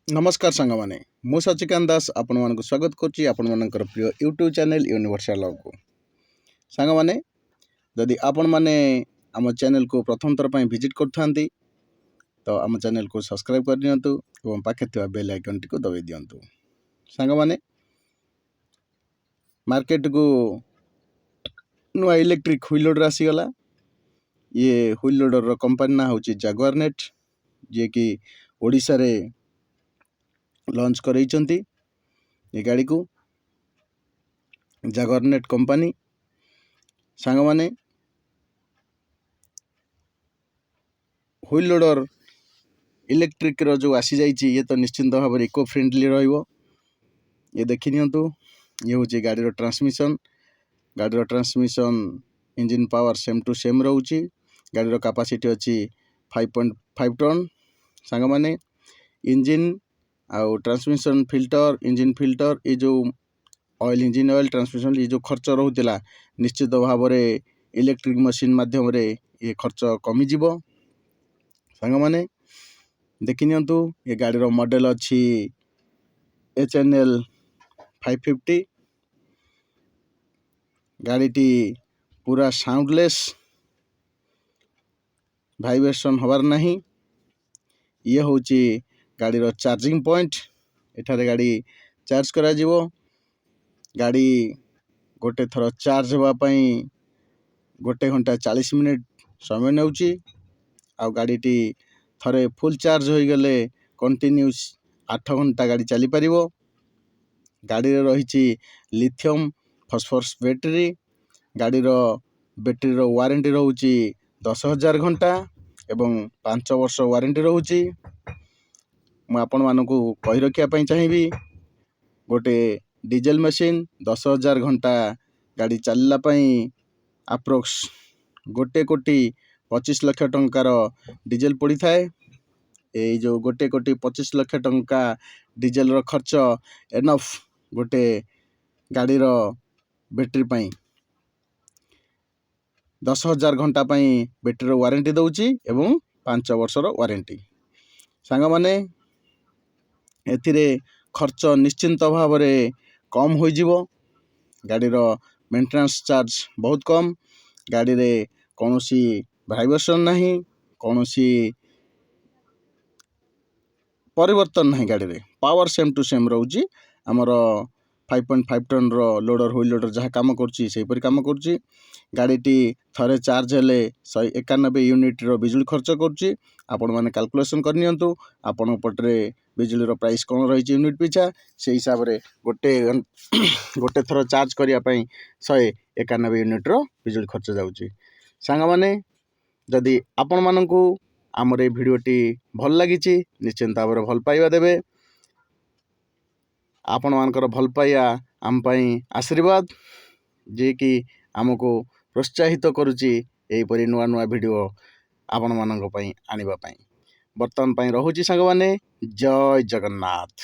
ନମସ୍କାର ସାଙ୍ଗମାନେ, ମୁଁ ସଚିକାନ୍ତ ଦାସ ଆପଣମାନଙ୍କୁ ସ୍ୱାଗତ କରୁଛି ଆପଣମାନଙ୍କର ପ୍ରିୟ ୟୁଟ୍ୟୁବ୍ ଚ୍ୟାନେଲ୍ ୟୁନିଭର୍ସାଲ ଲଭ୍କୁ। ସାଙ୍ଗମାନେ, ଯଦି ଆପଣମାନେ ଆମ ଚ୍ୟାନେଲ୍କୁ ପ୍ରଥମ ଥର ପାଇଁ ଭିଜିଟ୍ କରୁଥାନ୍ତି, ତ ଆମ ଚ୍ୟାନେଲ୍କୁ ସବସ୍କ୍ରାଇବ୍ କରିନିଅନ୍ତୁ ଏବଂ ପାଖରେ ଥିବା ବେଲ୍ ଆଇକନ୍ଟିକୁ ଦବାଇ ଦିଅନ୍ତୁ। ସାଙ୍ଗମାନେ, ମାର୍କେଟକୁ ନୂଆ ଇଲେକ୍ଟ୍ରିକ୍ ହୁଇଲ୍ ଲୋଡ଼ର୍ ଆସିଗଲା। ଇଏ ହୁଇଲ୍ ଲୋଡ଼ର୍ର କମ୍ପାନୀ ନାଁ ହେଉଛି ଜାଗୁଆର ନେଟ୍, ଯିଏକି ଓଡ଼ିଶାରେ ଲଞ୍ଚ କରେଇଛନ୍ତି ଏ ଗାଡ଼ିକୁ, ଜାଗୁଆର ନେଟ୍ କମ୍ପାନୀ। ସାଙ୍ଗମାନେ, ହୁଇଲ୍ ଲୋଡ଼ର୍ ଇଲେକ୍ଟ୍ରିକ୍ର ଯେଉଁ ଆସିଯାଇଛି, ଇଏ ତ ନିଶ୍ଚିନ୍ତ ଭାବରେ ଇକୋ ଫ୍ରେଣ୍ଡଲି ରହିବ। ଇଏ ଦେଖିନିଅନ୍ତୁ, ଇଏ ହେଉଛି ଗାଡ଼ିର ଟ୍ରାନ୍ସମିସନ୍। ଗାଡ଼ିର transmission, engine power same to same ରହୁଛି। ଗାଡ଼ିର କାପାସିଟି ଅଛି 5.5 ଟନ୍। ସାଙ୍ଗମାନେ, ଇଞ୍ଜିନ୍ ଆଉ ଟ୍ରାନ୍ସମିସନ୍ ଫିଲ୍ଟର, ଇଞ୍ଜିନ୍ ଫିଲ୍ଟର, ଏ ଯେଉଁ ଅଏଲ୍, ଇଞ୍ଜିନ୍ ଅଏଲ୍, ଟ୍ରାନ୍ସମିସନ୍, ଏ ଯେଉଁ ଖର୍ଚ୍ଚ ରହୁଥିଲା, ନିଶ୍ଚିତ ଭାବରେ ଇଲେକ୍ଟ୍ରିକ୍ ମେସିନ୍ ମାଧ୍ୟମରେ ଏ ଖର୍ଚ୍ଚ କମିଯିବ। ସାଙ୍ଗମାନେ, ଦେଖିନିଅନ୍ତୁ, ଏ ଗାଡ଼ିର ମଡ଼େଲ୍ ଅଛି HNL 550। ଗାଡ଼ିଟି ପୁରା ସାଉଣ୍ଡଲେସ୍, ଭାଇବ୍ରେସନ୍ ହେବାର ନାହିଁ। ଇଏ ହେଉଛି ଗାଡ଼ିର ଚାର୍ଜିଂ ପଏଣ୍ଟ। ଏଠାରେ ଗାଡ଼ି ଚାର୍ଜ କରାଯିବ। ଗାଡ଼ି ଗୋଟେ ଥର ଚାର୍ଜ ହେବା ପାଇଁ 1 ଘଣ୍ଟା 40 ମିନିଟ୍ ସମୟ ନେଉଛି। ଆଉ ଗାଡ଼ିଟି ଥରେ ଫୁଲ୍ ଚାର୍ଜ ହୋଇଗଲେ କଣ୍ଟିନ୍ୟୁସ୍ 8 ଘଣ୍ଟା ଗାଡ଼ି ଚାଲିପାରିବ। ଗାଡ଼ିରେ ରହିଛି ଲିଥିୟମ୍ ଫସ୍ଫରସ୍ ବ୍ୟାଟେରୀ। ଗାଡ଼ିର ବ୍ୟାଟେରୀର ୱାରେଣ୍ଟି ରହୁଛି 10,000 ଘଣ୍ଟା ଏବଂ 5 ବର୍ଷ ୱାରେଣ୍ଟି ରହୁଛି। ମୁଁ ଆପଣମାନଙ୍କୁ କହି ରଖିବା ପାଇଁ ଚାହିଁବି, ଗୋଟେ ଡିଜେଲ ମେସିନ୍ 10,000 ଘଣ୍ଟା ଗାଡ଼ି ଚାଲିଲା ପାଇଁ ଆପ୍ରୋକ୍ସ 1 କୋଟି 25 ଲକ୍ଷ ଟଙ୍କାର ଡିଜେଲ ପଡ଼ିଥାଏ। ଏଇ ଯେଉଁ 1 କୋଟି 25 ଲକ୍ଷ ଟଙ୍କା ଡିଜେଲର ଖର୍ଚ୍ଚ ଏନଫ୍ ଗୋଟେ ଗାଡ଼ିର ବ୍ୟାଟେରୀ ପାଇଁ। 10,000 ଘଣ୍ଟା ପାଇଁ ବ୍ୟାଟେରୀର ୱାରେଣ୍ଟି ଦେଉଛି ଏବଂ 5 ବର୍ଷର ୱାରେଣ୍ଟି। ସାଙ୍ଗମାନେ, ଏଥିରେ ଖର୍ଚ୍ଚ ନିଶ୍ଚିନ୍ତ ଭାବରେ କମ୍ ହୋଇଯିବ। ଗାଡ଼ିର ମେଣ୍ଟେନାନ୍ସ ଚାର୍ଜ ବହୁତ କମ୍। ଗାଡ଼ିରେ କୌଣସି ଭାଇବ୍ରେସନ୍ ନାହିଁ, କୌଣସି ପରିବର୍ତ୍ତନ ନାହିଁ। ଗାଡ଼ିରେ ପାୱାର ସେମ୍ ଟୁ ସେମ୍ ରହୁଛି। ଆମର 5.5 ଟନ୍ର ଲୋଡ଼ର୍, ହୁଇଲ୍ ଲୋଡ଼ର୍ ଯାହା କାମ କରୁଛି, ସେହିପରି କାମ କରୁଛି। ଗାଡ଼ିଟି ଥରେ ଚାର୍ଜ ହେଲେ 191 ୟୁନିଟ୍ର ବିଜୁଳି ଖର୍ଚ୍ଚ କରୁଛି। ଆପଣମାନେ କାଲକୁଲେସନ୍ କରିନିଅନ୍ତୁ, ଆପଣଙ୍କ ପଟରେ ବିଜୁଳିର ପ୍ରାଇସ୍ କ'ଣ ରହିଛି ୟୁନିଟ୍ ପିଛା। ସେଇ ହିସାବରେ ଗୋଟେ ଗୋଟେ ଥର ଚାର୍ଜ କରିବା ପାଇଁ 191 ୟୁନିଟ୍ର ବିଜୁଳି ଖର୍ଚ୍ଚ ଯାଉଛି। ସାଙ୍ଗମାନେ, ଯଦି ଆପଣମାନଙ୍କୁ ଆମର ଏଇ ଭିଡ଼ିଓଟି ଭଲ ଲାଗିଛି, ନିଶ୍ଚିନ୍ତ ଭାବରେ ଭଲ ପାଇବା ଦେବେ। ଆପଣମାନଙ୍କର ଭଲ ପାଇବା ଆମ ପାଇଁ ଆଶୀର୍ବାଦ, ଯିଏକି ଆମକୁ ପ୍ରୋତ୍ସାହିତ କରୁଛି ଏହିପରି ନୂଆ ନୂଆ ଭିଡ଼ିଓ ଆପଣମାନଙ୍କ ପାଇଁ ଆଣିବା ପାଇଁ। ବର୍ତ୍ତମାନ ପାଇଁ ରହୁଛି ସାଙ୍ଗମାନେ, ଜୟ ଜଗନ୍ନାଥ।